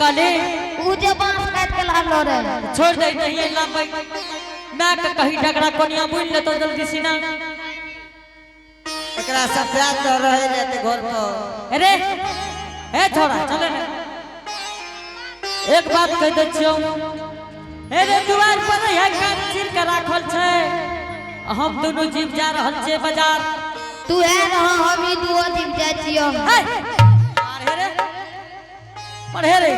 कहली? ऊ जे बांस काट के लानलो रहे। छोड़ दे, नहीं लांबै। माय के कही झगड़ा कोनिया बुन लेतो जल्दी सीना। एकरा सफेद तो रहे जाते घर पर। अरे ए छोड़ा, चले ने। एक बात कह दै छियौ, अरे दुआर पर है कान चीर के राखल छै, हम दुनू जीव जा रहल छियै बाजार। तू है रह, हम ही दुओ जीव जाइ छियौ। हे अरे रे पढ़े रे,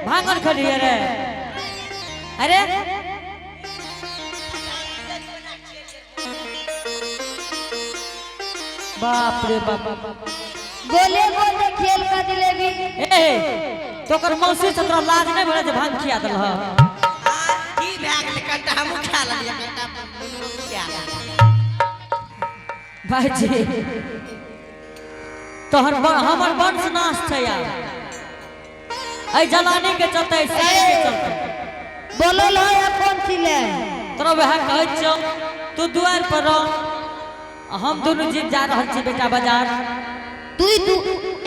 भांगल खलिए रे। अरे बाप रे बाप। गोले गोले खेल का जिलेबी। ए तोकर मौसी से तोरा लाज नहीं भरे जे भांग खिया देलह? की भए गेलै? कनिटा हमहूँ खा लेलियै, कनिटा नुनू खिया लेलियै। भाईजी, तोहर हमर वंश नाश छै यार, एहि जलानी के चलते, एहि साड़ी के चलते। बोलल हो या कोन चिले? तोरा वएह कहै छियौ, तू दुआर पर रह, हम दुनू जीव जा रहल छी बेटा बाजार। तू ही तू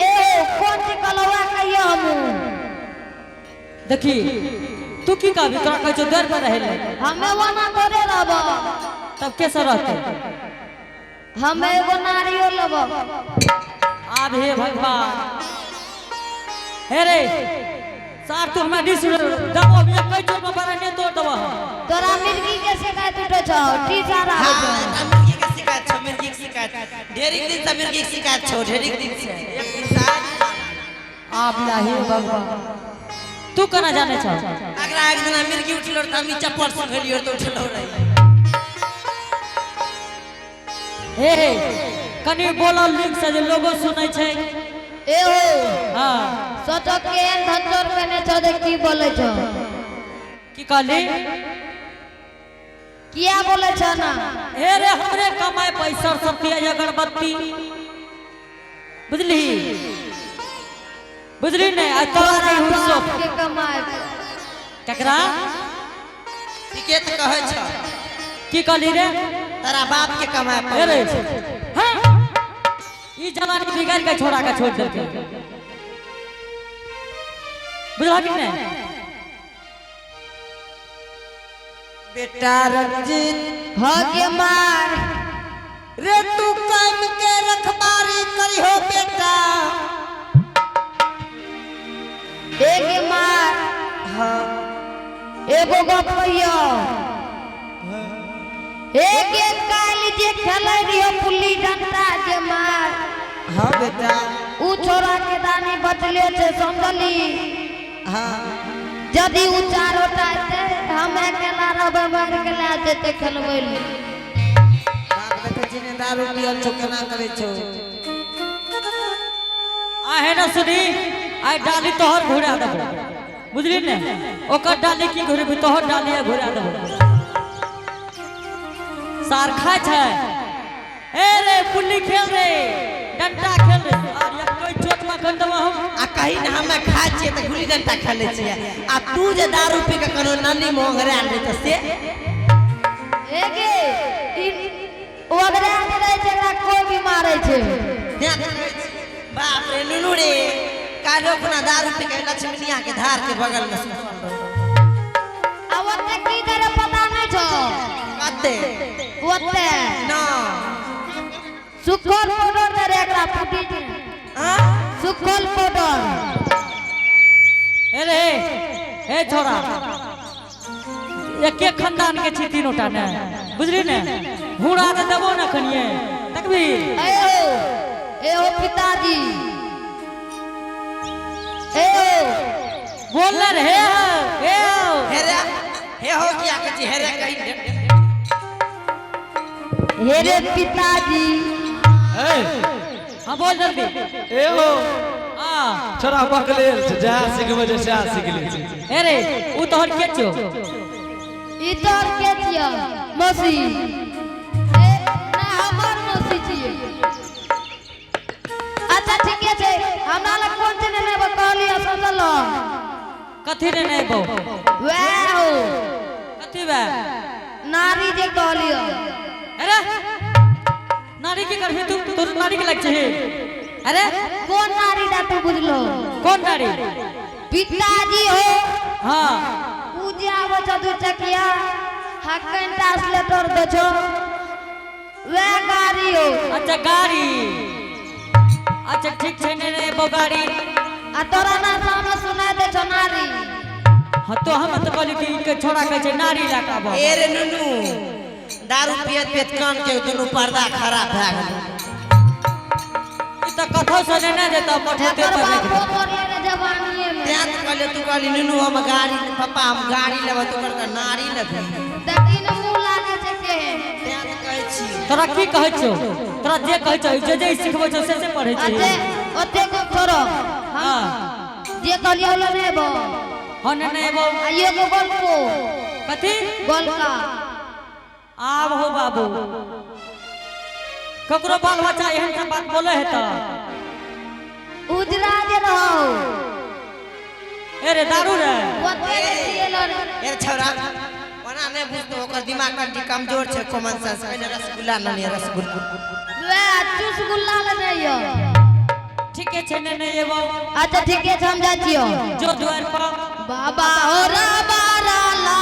ए कोन ची कलवा कहियो हमू? देखी, तू की कहबी? तोरा कहै छौ दुआर पर रहै ले। हमे वना थोड़े रहब। तब कैसे रहते? हमे एगो नारियल लेब। आब हे भगवान, हे रे सार, तू हमरा दिस दबो अभी कई चोर में बड़ा नहीं तोड़ दबो। तोरा मिर्गी के शिकायत उठे छौ, टी सारा हाँ, छौ। एकरा मिर्गी के शिकायत छौ, मिर्गी के शिकायत। ढेरिक दिन से मिर्गी के शिकायत छौ, ढेरिक दिन से। एक दिन से आज। आब ला हे भगवान, तू केना जाने छौ? अगला एक दिना मिर्गी उठलो त हम चप्पल सुंघलियो त उठलो रही। हे हे, कनी बोलल नीक से जे लोगो सुनै छै। ए हो। हाँ। सोचो केहन धंधोर पेने छौ जे की बोलै छौ। की कहली? किया बोलै छौ ना? हे रे, हमरे कमाए पैसा सब पिया अगरबत्ती, बुझली? बुझली नहीं? आ तोरा नहीं हुसो। बाप के कमाए। केकरा? ठीके त कहै छौ। की कहली रे? तारा बाप के कमाए हे रे पर। हाँ, ई जवानी बिगाड़ के छोड़ा के छोड़ देलकै, बुझल कि नहीं? बेटा रंजीत। हाँ के मार। रे तू काम के रखबारी करी हो बेटा। ए के मार। हाँ। एगो गप कहियो, एक एक काल जे खेलै रहियो पुल्ली डंटा जे मार। हाँ बेटा। ऊ छोरा के दानी बचले छै, समझली? हाँ। यदि ऊ चारोटा एतै, हम अकेला रहबै, मारि के लए जेतै खेलबै लए। बाप देखै छी ने, दारू पियल छौ, केना करै छौ। आहे न सुनी, आइ डाली तोहर घुरा देबो, बुझली ने? ओकर डाली की घुरेबी? तोहर डाली आइ घुरा देबो। सार खाय छै। ए रे, पुल्ली खेल रे, डंटा खेल रे, और या कोई चोट में खन देबो हम। आ कहीं ना हमे खाइ छियै तऽ गुल्ली डंटा खेलै छियै, आ तू जे दारू पी के कोनो नानी मोंगरा ले तऽ से? ए गे, ई ओकरा जे रहै छै, एकरा कोई भी मारै छै। ध्यान रखै छी। बाप रे नुनू रे, काल्हि अपना दारू पी के लक्ष्मणिया के धार के बगल में सुतल रहौ। आ ओते की करे पता नहीं छौ? कते? ओते। ना। सुखल पाउडर दे रे एकरा फूटी छै। हाँ? सुखल पाउडर। ए रे, ए छोरा, एके खानदान के छी तीनों टा ने, बुझली ने? हुड़ा के देबो ना खनिए तकबी। ए हो, ए हो पिताजी, ए हो। बोल ना रे, हे हो, हे हो। हेरे हे हो, किया कहै छी हेरे कहीं? हे रे पिताजी। ए। हाँ, बोल जल्दी। ए हो। हाँ। छोरा बकलेल छै, जहाँ सिखबै छै सएह सीख लै छै। ए रे, उ तोहर के छौ? ई तोहर के छियौ मौसी? ए ना, हमर मौसी छियै। अच्छा, ठीके छै, हमरा लग कोन चीज नहि कहलियै, समझल? कथी रे नहीं बो? वएह हो। कथी बे? नारी जे कहलियै। अरे, नारी की करबी तू? तोर नारी के लग छै? अरे। कोन नारी दा तू बुझलो? कोन नारी? पिताजी हो। हाँ। उ जे आबै छौ दू चकिया हकन ट्रांसलेटर दै छौ वएह गाड़ी हो। अच्छा गाड़ी, अच्छा ठीक छै, ने ने एबो गाड़ी। आ तोरा ना सामने सुनाय दै छौ नारी। हाँ तो हम तो कहली कि के छोड़ा कहै छै नारी लए कऽ आबऽ। ए रे नुनू, दारू पियत पियत कान के दुनू पर्दा खराब भए गेल। ई तऽ कथो से लेने जेतौ मठोते एकर पर राखि बापो देतौ। मरले रहे जवानीये में। तें तऽ कहलियै, तू कहली नुनू हम गाड़ी, पप्पा हम गाड़ी लेबै, तू कहलकै नारी लेबै। देखी ने मुँह लागै छै केहन। तें तऽ कहै छी। तोरा की कहै छौ, तोरा जे कहै छौ, जे जे सिखबै छौ से से पढ़ै छी। अच्छे ओते को छोड़ो। हाँ। जे कहलियै ओला नहि एबो। हाँ ने ने एबो। आ एगो गोलको। कथी? गोलका। आब हो बाबू, ककरो बाल बच्चा एहन सब बात बोले है तऽ उजरा जे रहो। ए रे दारू रे। ओते जे पियलो रे। ए छौड़ा, ओना नहि बुझतो, ओकर दिमाग कनि कमजोर छै, कॉमन सेंस कनि रसगुल्ला लेने, रसगुल्ला। वएह चुसगुल्ला लेने यो। ठीके छै, ने ने एबो। अच्छा ठीके छै, हम जाइ छियौ। जो दुआर पर। बाबा हो रा बारा ला।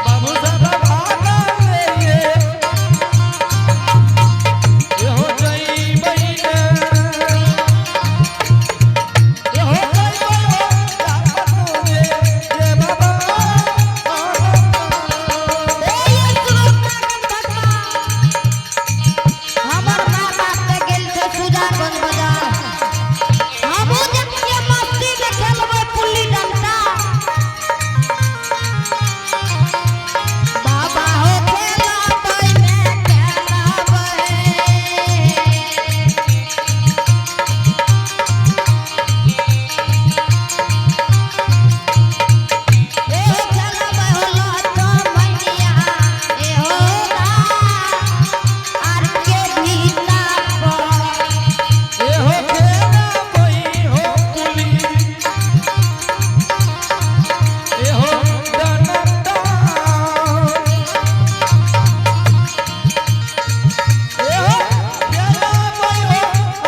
बाबू सब भागल रे, एहो जइबै ने, एहो जइबै रे, रे बाबा। हमर माँ बाप के गेल छै सुजानगंज बाजार, हमहूँ जतियै मस्ती में खेलबै पुल्ली डंटा। बाबा हो खेलबै ने खेलबै। ए हो खेलबै हो लतो मैनिया, ए हो आर के भीता पर। एहो खेलबै हो पुली, एहो डंडा, एहो खेलबै हो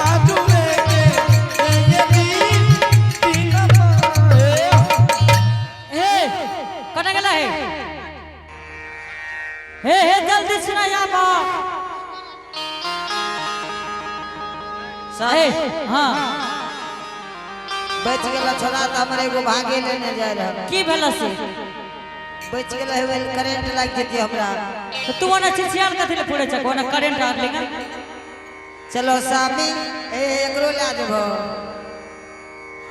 आजुए के ये दिन दिनमा। हे कने गेला हे हे हे जल्दी सुना आब। हे हाँ। बच गेल छोड़ा तऽ हमर एगो भागे लेने जाय रहल। की भेल से? बच गेल हेबे, करेंट लागि जेती हमरा। तऽ तू ओना छिछियाल कथी ले फुरे छै, ओना करेंट आर लेगा। चलो सामी, ए एकरो लए जेबो।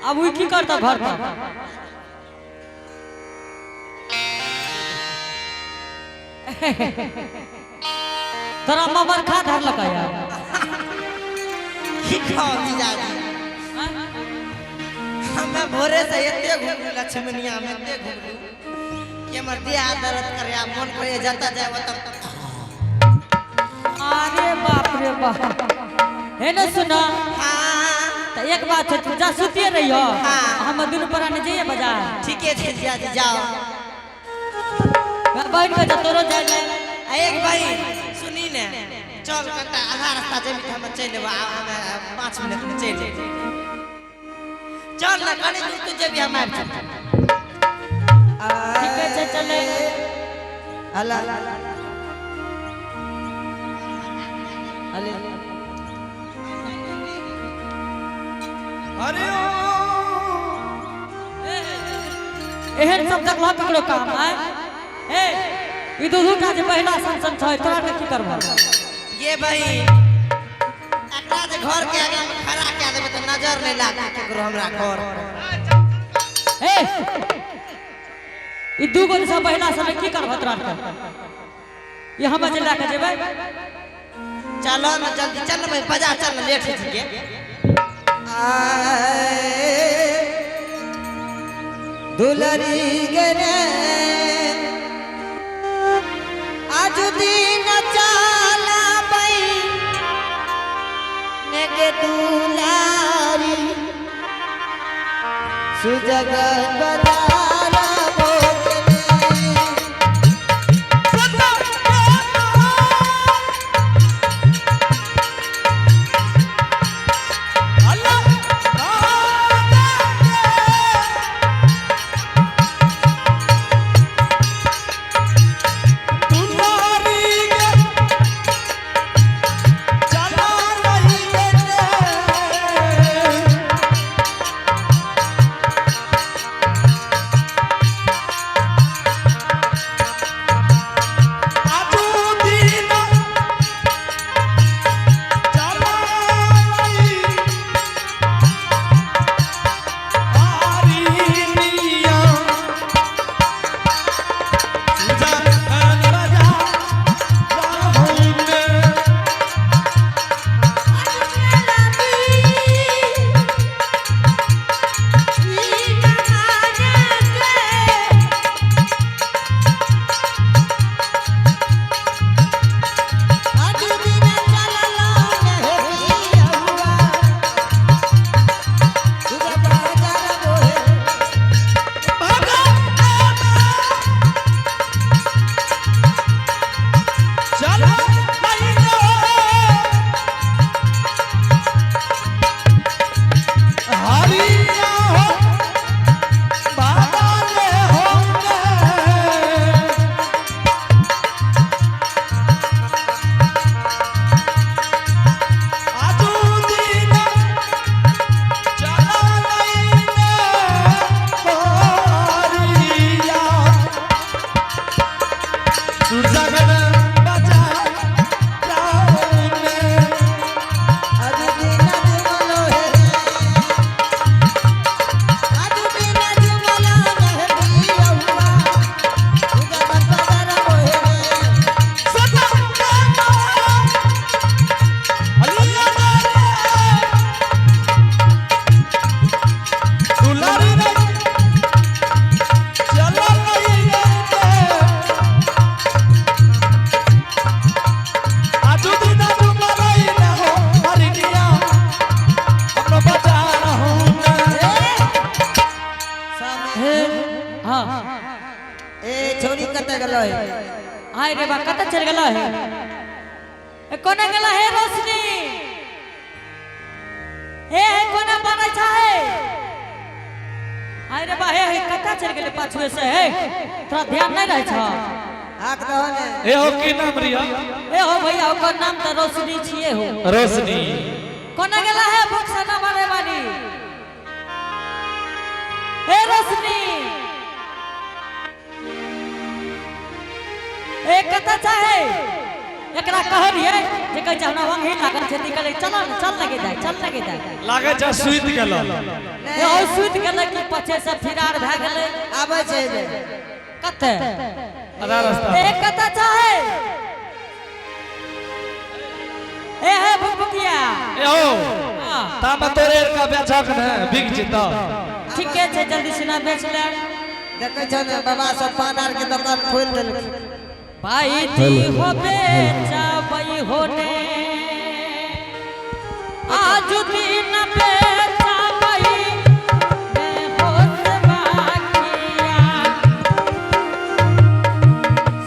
अब उ की करता घर पर? तोरा ममर खा धरलक यार। की कहब जीजाजी, हमे भोरे से एते घुमलू लक्ष्मणिया में, एते घुमलू कि हमर देह हाथ दर्द करे आ मन करे जतऽ जाय ओतऽ। अरे बाप रे बाप, हे ने सुना। हाँ। तऽ एक बात छै, तू जा सुतिए रहियो। हाँ। हम दुनू प्राणी जइए बाजार। ठीके छै जीजाजी, जाओ। बहिन के तोरो जाय ले। आ एक भाई सुनी ने, चल कनिटा आधा रास्ता जेबही तऽ हम चलि एबौ, आब हमे 5 मिनट में चलि जेबै। चल ने कनि दूर तू जेबही, हम आबि जेबै। ठीके छै, चले। अला अले। अरे ओ एहन सब देखलह ककरो काम आय? ए ई दुनू टा जे महिला सन सन छै तोरा के की करबो? ये भाई एकरा जे घर के आगे में खड़ा कए देबै तऽ नजर नहि लागतै केकरो हमरा घर। ए ई दू गो सब महिला सब की करबो तोरा के? ई हम जे लए के जेबै। चलो ना जल्दी चल ना भाई, बाजार चल ना, लेट हो चुके। दुलरी गे आज दिन चाला बई नेगे दुलारी सुजगन बदारा मोकने। आज दिन चलला नहीं हुआ सुजा बाजार मोहे। आज दिन जुमलो है, आज दिन जुमला नहीं हुआ सुजा बाजार मोहे। हे हां ए छोरी कते गेलो है? आय रे बा कत चल गेलो है? ए कोना गेलो है रोशनी? हे हे कोना बनै छै? आय रे बा हे हे कत चल गेले पाछुए से? हे तोरा ध्यान नहीं रहै छ? हाक दहो ने। ए हो की नाम रिया? ए हो भैया ओकर नाम त रोशनी छिए हो। रोशनी। कोना गेला है भूख से ना मरे वाली? हे रोशनी ए कत चाहे एकरा कहलिए जे कहै छै हमरा वंगी लागल छै त कहले चल न चल लगे जाय चल लगे जाय। लागे छै सुति गेल। ए ओ सुति गेलै कि पछे से फिरार भए गेलै। आबै छै जे। कते आधा रास्ता। ए कत चाहे ए हे भुकभुकिया। ए हो हाँ, तामा तोरे का बेचक ने बिक जेतौ। ठीके छै जल्दी सिना बेच ले। देखै छौ ने बाबा सब पान आर के दुकान खोलि देलखिन। भाई जी हो बेचबई होने आज दिन बेचबई मैं होश बाकिया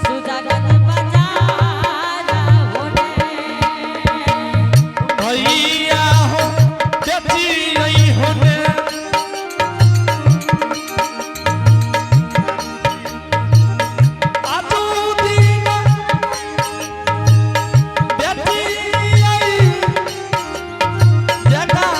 सुजागत बाजार होने। भैया हो बेची रही होने आजू दिन बेची आई जगह।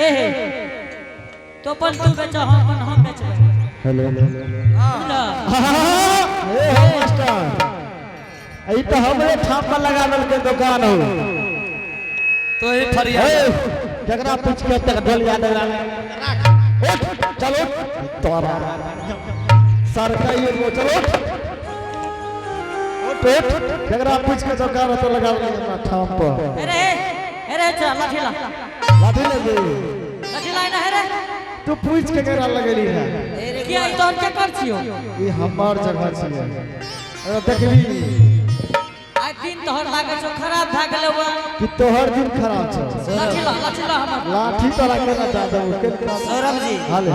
हे हे, तो अपन तू बेच, हम अपन हम बेचबै। हेलो। बुझल? हे हो मास्टर, ई तो हमरे ठाम पर लगा देलकै दुकान हो। तो ही फरिया। हे, जकरा पूछ के तक ढोलिया डगरा उठ, चल उठ, तोरा सरकाई वो, चल उठ उठ उठ। जकरा पूछ के दुकान तो लगा देलकै अपना ठाम पर। अरे अरे, चल लाठी ला। लाठी ले दे। लाठी ला ना रे। तू पूछ के केकरा लगेली है? किया, ई तोहर के कर छियो? ई हमर जगह छियै, अरे देखबी। आइ दिन तोहर लागै छौ खराब भए गेलै वा। कि तोहर दिन खराब छौ। लाठी ला, लाठी ला हमर। लाठी तोरा केना दऽ देबौ? सौरभ जी। हाले।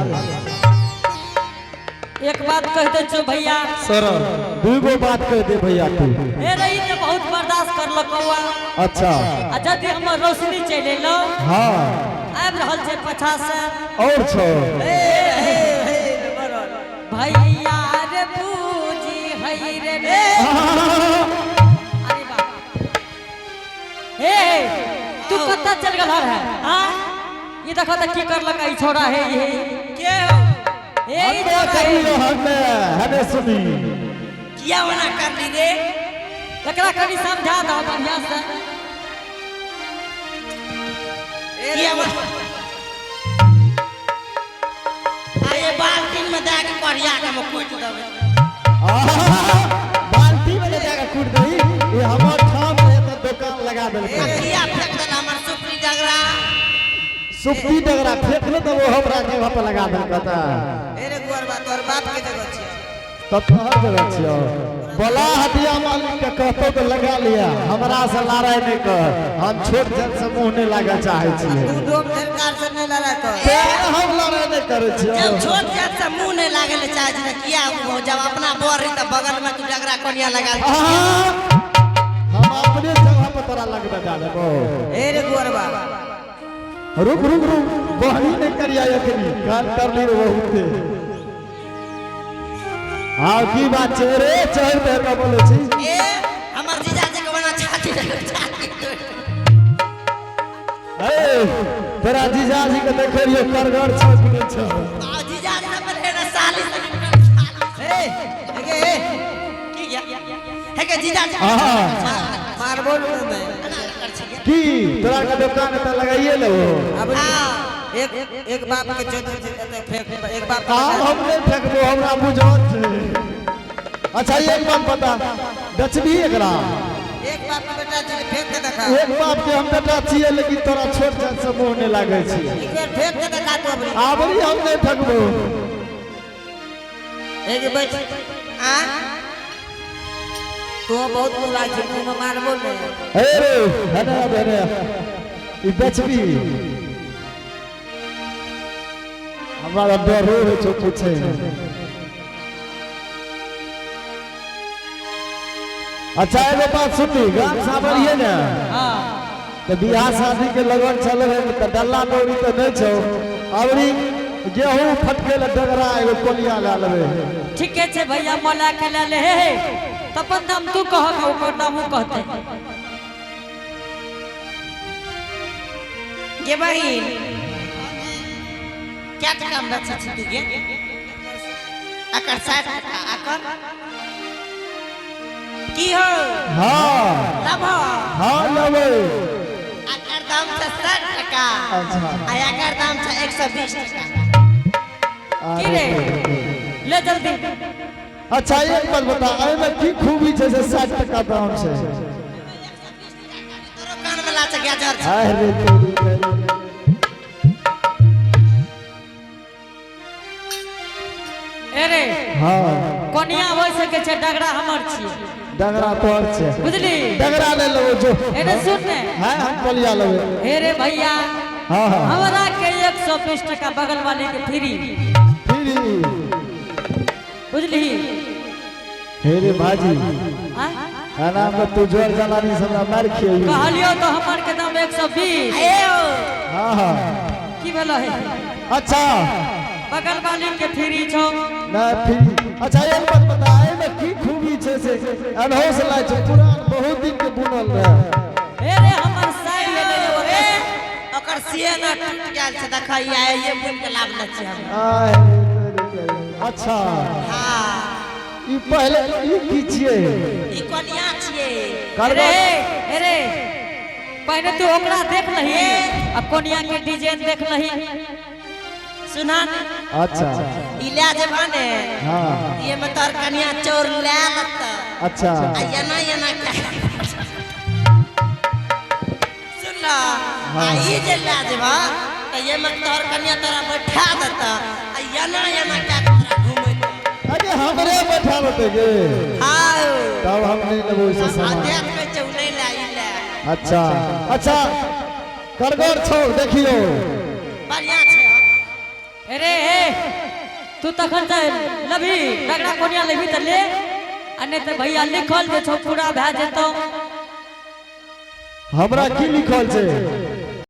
एक बात कह दै छियौ भैया। सौरभ। दूगो बात कह दे भैया तू। हे रे, ई तऽ बहुत बर्दाश्त करलक कौआ। अच्छा। आ यदि हमर रोशनी चलि एलौ, आबि रहल छै पछा से। और छौ। भैया रे, पूजी हई रे रे। अरे बाप हे, तू कतऽ चल गेल है? आ ई देखो तऽ की करलक ई छोड़ा। हे हे। के हो? हे, ई हमे छोड़ा हे। करियो, हमे हमे सुनी। किया ओना करली रे? एकरा कनि समझा दहो बढ़िया से। किया ओना अरे बाल्टीन में दए के करिया के हम कूटि देबै। आहा, बाल्टी में ले जाके कूट दही। ये हमर ठाम रहे तऽ दुकान लगा देलकै। आ किया फेंक देला हमर सुपली डगरा? सुप्ती डगरा फेंकले तऽ वो हमरा जगह पर लगा देलकै तऽ। ए रे गुअरबा, तोहर बाप के जगह छियै। तब तोहर जगह छियौ। बोला हटिया मालिक के कहतौ तऽ लगा लिया, हमरा से लड़ाई नहि कर, हम छोट जन से मुँह नहि लागऽ चाहै छियै। तू डोम सरकार से नहीं लड़ाई कर। तें हम लड़ाई नहि करै छियौ। जब छोट जात से मुंह नहीं लागे ले चाहे छै, किया वो जब अपना बर रही त बगल में तू डगरा कोनिया लगा दे। आहा, हम अपने जगह पर तोरा लगबे जा देबो। ए रे गुअरबा। रुक रुक रुक, बहनी नहीं करिया एखनी कान कर ली रे बहुते। हाँ, की बात छै रे? चढ़ दे के बोले छी। ए, हमर जीजा जी के बना छाती छाती तोड़। ए, तोरा जीजाजी के देखे रहियो, करगर छै कि नहि छै? आ जीजा जी से पहले ना साली से। ए ए ए। की गया हे के जीजा जी? आहा। मारबो नहीं मैं। की तोरा के दुकान तऽ लगाइए लेबो। अब एक एक बाप के चोद फेंक, एक बाप के। आब हम नहि फेंकबो, हमरा बुझल छै। अच्छा, एक बात बता, बेचबही एकरा? एक बाप के बेटा छी, फेंक के देखा। एक बाप के हम बेटा छियै, लेकिन तोरा छोट जात से मुँह नहि लागै छै। एक बेर फेंक के देखा तू अबरी। आबरी हम नहि फेंकबो। एक बैठ। आ तू बहुत बुरा छी, मुंह में मारबो नहीं। हे रे, हेने अब हेने, ई बेचबी? हमरा तऽ डरो होइ छौ पूछे। अच्छा, एगो बात सुनली, गाम सावरिये ने? हाँ। तऽ बियाह शादी के लगन चले है तऽ डल्ला दौरी तऽ नहि छौ, अबरी गेहूं फटके लए डगरा एगो कोलिया लए लेबै। ठीके छै भैया, मोला के ले ले। हे हे, तऽ अपन दाम तू कहक, ओकर दाम उ कहतै। गे बहिन, क्या टका में बेचै छी तू गे? एकर 60 टका, एकर की हो? हाँ। लेबहो? हाँ, लेबै। एकर दाम छै 60 टका। अच्छा। आ एकर दाम छै 120 टका। की रे, ले जल्दी। अच्छा, एक बात बता, एहिमे की खूबी छै से 60 टका दाम छै? तोरो कान में लाच गाजर छै। अरे तोरी के। ए रे। हाँ। कोनिया हो सके छै, डगरा हमर छियै। डगरा तोहर छै? बुझली? डगरा ले लेबो जो। ए रे, सुन ने। हाँ, हम कोलिया लेबै। हे रे भैया। हाँ हाँ हमरा के 120 टका, बगल वाले के फ्री। फ्री। बुझली? हे रे भाजी। आँ? एना में तू जोर जलानी से हमरा मार खियेबी। कहलियो तो हमर के दाम 120। ए हो। हाँ हाँ की भेलो हे? अच्छा। बगल वाली के फ्री छौ। नहीं, फ्री। अच्छा, एक बात बता, एहिमे की खूबी छै से अनहो से लाय छै, पुरान बहुत दिन के बुनल रहे? हे रे, हमर साइड ले ले। ए, ओकर ओकर सियना टूट गेल छै, देखै आइ ये बुन के लाभ नै छै हम। आय, अच्छा। हां। ई पहले ई की छियै? ई कोनिया छियै। अरे अरे, पहले तू ओकरा देख लही आ कोनिया के डिजाइन देख लही। सुना ने। अच्छा। ई ले जेबा ने। हाँ। ये में तोहर कनिया चोर ले लेत। अच्छा। आ एना एना के सुन ल। आ ई जे ले जेबा त ये में तोहर कनिया तोरा बैठा देत आ एना एना के तोरा घुमेत। अरे हमरे बैठा देते गे? हां। तब हम नहीं लेबो से आ सामान। देख के चौ नहीं ले, ई ले। अच्छा अच्छा, करगर छौ देखियो। बढ़िया छै। अरे ए, तू तखन से लभी रगड़ा कोनिया लेबी त ले, आ नहीं त भैया लिखल जे छौ पूरा भए जेतौ। हमरा की लिखल छै?